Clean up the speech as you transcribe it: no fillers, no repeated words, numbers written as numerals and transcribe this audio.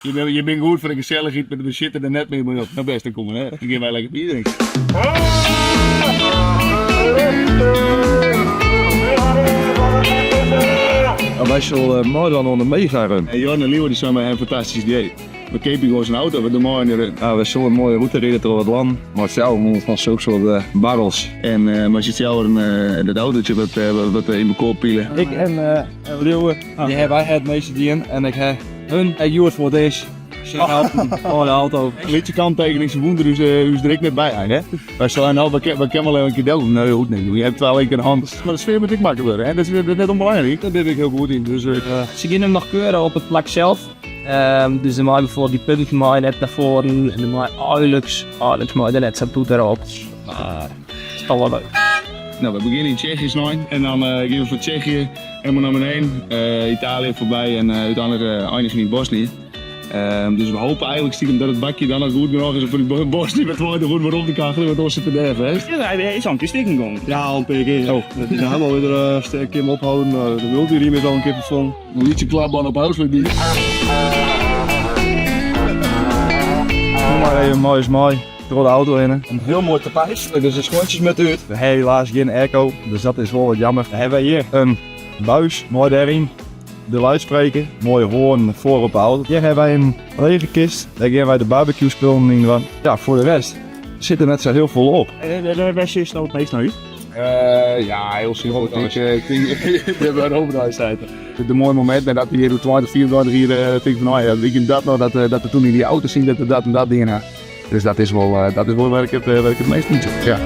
Je binne goed foar de gesellichheid, mar we sitte der net mear mei op. No bêst, dan kom mar net. Dan gean wy lekker bier drinken. Wy sille meidwaan oan de megarun. En Jorn en Lieuwe dy seinen, wy ha in fantastysk idee. We keapje gewoan sa'n auto, we dogge mei oan de run. Ja, wy sille in moaie rûte ride troch it lân mei 400 fan sokke soart barrels. En mei syn fjouweren dat autootje wat wat yn mekoar pile. Ik en Lieuwe, dy ha wy het measte dien en ik ha hun ek hjoed foar it earst sjen helpen mei de auto. Lytse kanttekening, se woenen der ús, ús der ek net by hein, hè? Wy seinen al, wy kinne wol even in kear delkomme. Nee, hoecht net, je hebt twa linker hand. Mar de sfear moat ek makke wurde, hè? Dat is net onbelangrijk. Daar bin ik hiel goed yn. Dus, Se gean him noch keuren op it plak sels. Dus der mei bijvoorbeeld dy punten mei net nei foaren en der mei eigenliks, eigenliks mei der net sa'n toeter op. Mar it is toch wol leuk. No, we begjinne yn Tsjechië snein en dan gean we fan Tsjechië helemaal nei beneden, Italië foarby en úteinlik einigje we yn Bosnië. Dus we hopen eigenlik stiekem dat it bakje dan noch goed genôch is om fan Bosnië wer 20 oeren werom te kacheljen, want oars sit er dêr fêst. Ja, hy is al in kear stikken gongen. Ja, al in pear kear. Oh. Dat is helemaal weer uh, sterk keer ophouden. De multiriem is al in kear ferfongen. In lytse klapbân op Ofslútdyk. Kom mar even mei ús mei troch de auto hinne. In hiel moai tapijt, dus de skuontsjes moatte út. We ha helaas gjin airco, dus dat is wol wat jammer. Dan hawwe wy hjir in buis mei dêryn de luidspreker. Moaie hoarn foar op de auto. Hjir hawwe wy in lege kist, dêr gean wy de barbecue spullen yn dwaan. Ja, foar de rest sit der net sa hiel folle op. Wêr sjogge no it meast nei út? Ja, hiel simpel. Ik tink, we hebben Robert De moaie momint dat we hjir oer 20, 24 jier tinke fan, oh ja, wie dat noch, dat we toen yn dy auto sieten, dat we dat en dat dien ha. Dus dat is wol, dat is wol wêr ik it, wêr ik it meast út sjoch, ja.